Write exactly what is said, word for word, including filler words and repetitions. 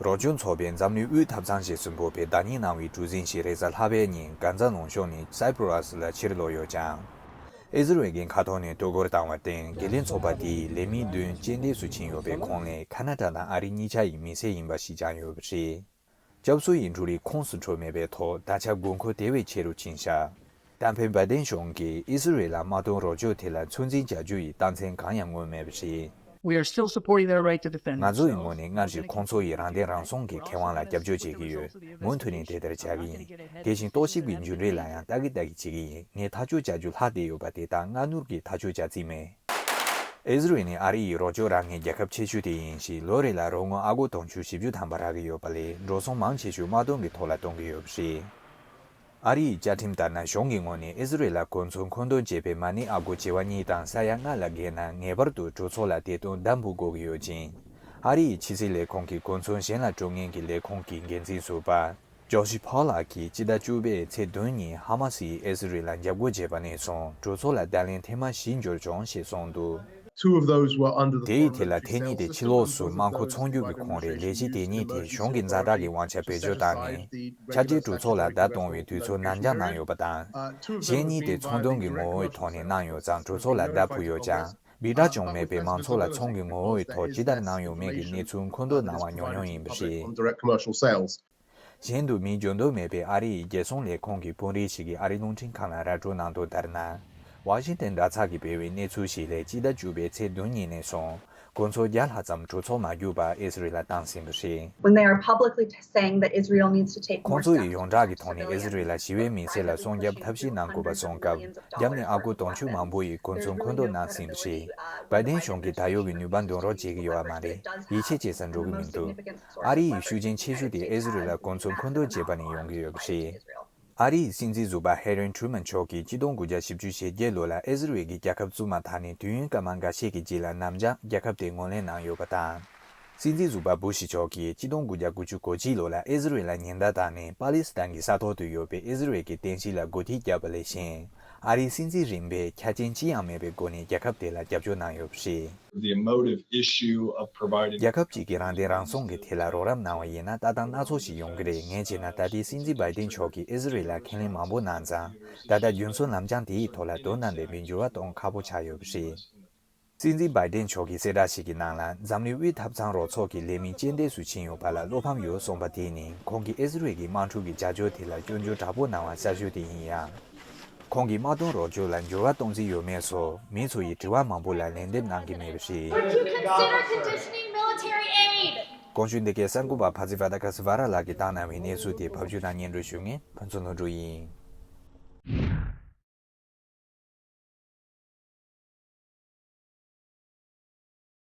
རོགས་སྐྱོར་ཚོགས་པས་འཛམ་གླིང་དབུས་ཐབ་ཚང་ཞེས་སུ་འབོད་པའི་བདག་ཉིད་གནང་བའི་གྲུ་གཟིངས་ཤིག་རེས་གཟའ་ལྷག་པའི་ཉིན་གྷ་ཛ་ལུང་གཤོང་ནས་སའི་པོ་ར་སི་ལ་ཕྱིར་ལོག་ཡོད་ཀྱང་། ཨི་ཟི་རེལ་གྱི་མཁའ་ཐོག་ནས་གཏོར་རྒོལ་བཏང་བར་བརྟེན་དགེ་ལྡན་ཚོགས་པ་དེའི་ལས་མི་བདུན་རྐྱེན་འདས་སུ་ཕྱིན་ཡོད་པའི་ཁོངས་ལས་ཁ་ན་ཌ་དང་ཨ་རི་གཉིས་ཆ་ཡི་མི་སེར་ཡིན་པ་ཞིག་ཀྱང་ཡོད་པ་རེད། སྐྱབས་གསོ་ཡི་འཕྲུལ་རིག་ཁོངས་སུ་འཕྲོད་མེད་པའི་ཐོག་ད་ཆ་དགོས་མཁོ་དེ་བས་ཆེ་རུ་ཕྱིན་བཞག་གཏམ་དཔོན་བྷའི་ཏིན་གཞུང་གིས་ཨི་སི་རེལ་ལ་དམག་དོན་རོགས་སྐྱོར་དེ་ལ་ཚོད་འཛིན་བྱ་རྒྱུ་ཡི་རྟགས་མཚན་གང་ཡང་མངོན་མེད་པ་རེད། We are still supporting their right to defend themselves. ང་ཚོ་ཡི་ངོས་ནས་སྔར་བཞིན་ཁོང་ཚོ་ཡི་རང་བདེན་རང་སྲུང་གི་ཁེ་དབང་ལ་རྒྱབ་སྐྱོར་བྱེད་ཀྱི་ཡོད། མུ་མཐུད་ནས་དེ་ལྟར་བྱ་གི་ཡིན། དེ་བཞིན་གཏོར་བཤིག་པའི་འགྱུར་འགྲོས་ལ་ཡང་ལྟ་གི་ལྟ་གི་བྱེད་ཀྱི་ཡིན། ངས་ཐག་གཅོད་བྱ་རྒྱུ་ལྷག་བསྡད་ཡོད་པ་དེ་དག་སྔ་སྣུར་གྱིས་ཐག་གཅོད་བྱ་རྩིས་མེད། ཨི་ཟི་རེལ་ནི་ཨ་རི་ཡི་རོགས་སྐྱོར་རག་མཁན་རྒྱལ་ཁབ་ཆེ་ཤོས་དེ་ཡིན་ཞིང་ལོ་རེ་ལ་རོགས་དངུལ་ཨ་སྒོར་དུང་ཕྱུར་བཞི་བཅུ་ཐམ་པ་རག་གི་ཡོད་པ་ལས་འགྲོ་སོང་མང་ཆེ་ཤོས་དམག་དོན་གྱི་ཐོག་ལ་གཏོང་གི་ཡོད་པ་རེད། ཨ་རི་ཡི་བཅའ་ཁྲིམས་ལྟར་ན་གཞུང་གི་ངོས་ནས་ཨི་ཟི་རེལ་ལ་གོ་མཚོན་མཁོ་འདོན་བྱེད་པའི་མ་ཎི་ཨ་སྒོར་བྱེ་བ་གཉིས་དང་ས་ཡ་ལྔ་ལ་བརྒལ་ན་ངེས་པར་དུ་གྲོས་ཚོགས་ལ་དེ་དོན་བདའ་འབུལ་དགོས་ཀྱི་ཡོད་ཅིང་། ཨ་རི་ཡི་ཕྱི་སྲིད་ལས་ཁུངས་ཀྱིས་གོ་མཚོན་གཞན་ལ་སྤྲོད་མཁན་གྱི་ལས་ཁུངས་ཀྱི་འགན་འཛིན་ཟུར་པ། ཇོ་ཤི་ཕོ་ལགས་ཀྱིས་སྤྱི་ཟླ་བཅུ་པའི་ཚེས་བདུན་ཉིན་ཧ་མ་སིས་ཨི་ཟི་རེལ་ལ་འཇབ་རྒོལ་བྱས་པ་ནས་བཟུང་གྲོས་ཚོགས་ལ་བརྡ་ལན་ཐེངས་མ་བཞི་འབྱོར་བྱུང་ཞེས་གསུངས་འདུག Two of those were under the དེའི་foreign ཐད་ལ་military ཐེངས་གཉིས་དེ་ཕྱིར་ལོགས་སུ་དམག་མཁོ་ཚོང་རྒྱུག་གི་ཁོངས་རེད། ལས་གཞི་དེ་གཉིས་དེ་གཞུང་གི་ཛ་དྲག་གི་དབང་ཆ་བེད་སྤྱོད་བཏང་ནས་ཆ་རྐྱེན་གྲོས་ཚོགས་ལ་བརྡ་གཏོང་བའི་དུས་ཚོད་ནར་འགྱངས་གནང་ཡོད་པ་དང་། གཞན་གཉིས་དེ་ཚོང་དོན་གྱི་ངོ་བོའི་ཐོག་ནས་གནང་ཡོད་ཙང་གྲོས་ཚོགས་ལ་བརྡ་ཕུལ་ཡོད་ཀྱང་། སྦི་གྲ་ཅུང་མེད་པའི་མང་ཚོགས་ལ་ཚོང་གི་ངོ་བོའི་ཐོག་ཇི་ལྟར་གནང་ཡོད་མེད་ཀྱི་གནས་ཚུལ་མཁོ་འདོན་གནང་བ་ཉུང་ཉུང་ཡིན་པ་རེད། On direct commercial sales. གཞན་དུ་མིའི་འཇོན་འདོད་མེད་པའི་ཨ་རི་ཡི་རྒྱལ་སྲུང་ལས་ཁུངས་ཀྱི་དཔོན་རིགས་ཤིག་གིས་ཨ་རིའི་རླུང་འཕྲིན་ཁང་ལ་ར་སྤྲོད་གནང་དོན་ལྟར་ན། ཝ་ཤིང་ཏན་དྲ་ཚགས་ཀྱིས་སྤེལ་བའི་གནས་ཚུལ་ཞིག་ལས་སྤྱི་ཟླ་བཅུ་པའི་ཚེས་བདུན་ཉིན་ནས་བཟུང་གོ་མཚོན་བརྒྱ་ལྷག་ཙམ་གྲོས་ཚོགས་མ་བརྒྱུད་པར་ཨི་ཟི་རེལ་ལ་བཏང་ཟིན་པ་རེད། When they are publicly t- saying that Israel needs to take more steps to protect civilians. ཁོང་ཚོ་ཡིས་ཡོངས་གྲགས་ཀྱི་ཐོག་ནས་ཨི་ཟི་རེལ་ལ་ཞི་བའི་མི་སེར་ལ་སྲུང་སྐྱོབ་ཐབས་ཤེས་གནང་དགོས་པ་གསུངས་སྐབས་རྒྱབ་ནས་ཨ་སྒོར་དུང་ཕྱུར་མང་པོ་ཡི་གོ་མཚོན་མཁོ་འདོན་གནང་ཟིན་པ་རེད། བའི་ཏིན་གཞུང་གིས་ད་ཡོད་ཀྱི་ནུས་པ་འདོན་རོགས་བྱེད་ཀྱི་ཡོད་པ་མ་རེད། ཡིད་ཆེས་བྱེད་ས་འགྲོ་གི་མི་འདུག་ཨ་རི་ཡི་ཤུགས་རྐྱེན་ཆེ་ཤོས་དེ་ཨི་ཟི་རེལ་ལ་གོ་མཚོན་མཁོ་འདོན་བྱེད་པ་ནས་ཡོང་གི་ཡོད་པ་རེད། ཨ་རི་ཡི་སྲིད་འཛིན་ཟུར་པ་ཧེ་རན་ཁྲུ་མན་མཆོག་གིས་ཆིག་སྟོང་དགུ་བརྒྱ་བཞི་བཅུ་ཞེ་བརྒྱད་ལོ་ལ་ཨི་ཟི་རེལ་གྱི་རྒྱལ་ཁབ་བཙུགས་མ་ཐག་ནས་དུས་ཡུན་སྐར་མ་འགའ་ཤས་ཀྱི་རྗེས་ལ་ནམ་རྒྱང་རྒྱལ་ཁབ་དེ་ངོས་ལེན་གནང་ཡོད་པ་དང་། སྲིད་འཛིན་ཟུར་པ་བུ་ཤི་མཆོག་གིས་ཆིག་སྟོང་དགུ་བརྒྱ་དགུ་བཅུ་གོ་གཅིག་ལོ་ལ་ཨི་ཟི་རེལ་ལ་ཉེན་བརྡ་བཏང་ནས་པ་ལི་སི་ཐན་གྱི་ས་ཐོག་ཏུ་ཡོད་པའི་ཨི་ཟི་རེལ་གྱི་རྟེན་གཞི་ལ་སྒོ་ཐེལ་བརྒྱབ་པ་ལས་གཞན། ཨ་རིའི་སྲིད་འཛིན་རིམ་པས་ཆ་རྐྱེན་ཅི་ཡང་མེད་པའི་སྒོ་ནས་རྒྱལ་ཁབ་དེ་ལ་རྒྱབ་སྐྱོར་གནང་ཡོད་པ་རེད། The emotive issue of providing རྒྱལ་ཁབ་ཅིག་གི་རང་བདེན་རང་སྲུང་གི་ཐད་ལ་རོགས་རམ་གནང་བ་ཡིན་ན་ལྟ་སྟངས་སྣ་ཚོགས་ཤིག་ཡོང་གི་རེད། ངས་བྱས་ན་ད་ལྟའི་སྲིད་འཛིན་བའི་ཏིན་མཆོག་གིས་ཨི་ཟི་རེལ་ལ་ཁས་ལེན་མང་པོ་གནང་ཙང་ད་ལྟ་རྒྱུན་སྲོལ་ལམ་སྦྱང་དེའི་ཐོག་ལ་དོ་སྣང་ལྡན་པའི་འགྱུར་བ་གཏོང་ཁག་པོ་ཆགས་ཡོད་པ་རེད། སྲིད་འཛིན་བའི་ཏིན་མཆོག་གིས་གསལ་བསྒྲགས་ཤིག་གི་ནང་ལ་འཛམ་གླིང་དབུས་ཐབ་ཚང་རོགས་ཚོགས་ཀྱི་ལས་མི་རྐྱེན་འདས་སུ་ཕྱིན་ཡོད་པ་ལ་བློ་ཕམ་ཡོད་གསུངས་པ་དེ་ནི་ཁོང་གིས་ཨི་ཟི་རེལ་གྱི་དམག་འཁྲུག་གི་བྱ་སྤྱོད་དེ་ལ་སྐྱོན་བརྗོད་དྲག་པོ་གནང་བ་གསར་ཤོས་དེ་ཡིན་ཡང་། ཁོང་གིས་དམག་དོན་རོགས་སྐྱོར་ལ་འགྱུར་བ་གཏོང་རྩིས་ཡོད་མེད་སོགས་མི་ཚོ་ཡི་དྲི་བ་མང་པོ་ལ་ལན་འདེབས་གནང་གི་མེད་པ་རེད། Would you consider conditioning military aid? གོང་ཞུས་འདི་གའི་གསར་འགོད་པ་ཕ་ཛི་ཝ་ད་ཀ་སི་ཝ་ར་ལགས་ཀྱིས་བཏང་གནང་བའི་གནས་ཚུལ་དེ་ཕབ་སྒྱུར་དང་སྙན་སྒྲོན་ཞུ་མཁན་ཕུན་ཚོགས་ལྷུན་གྲུབ་ཡིན།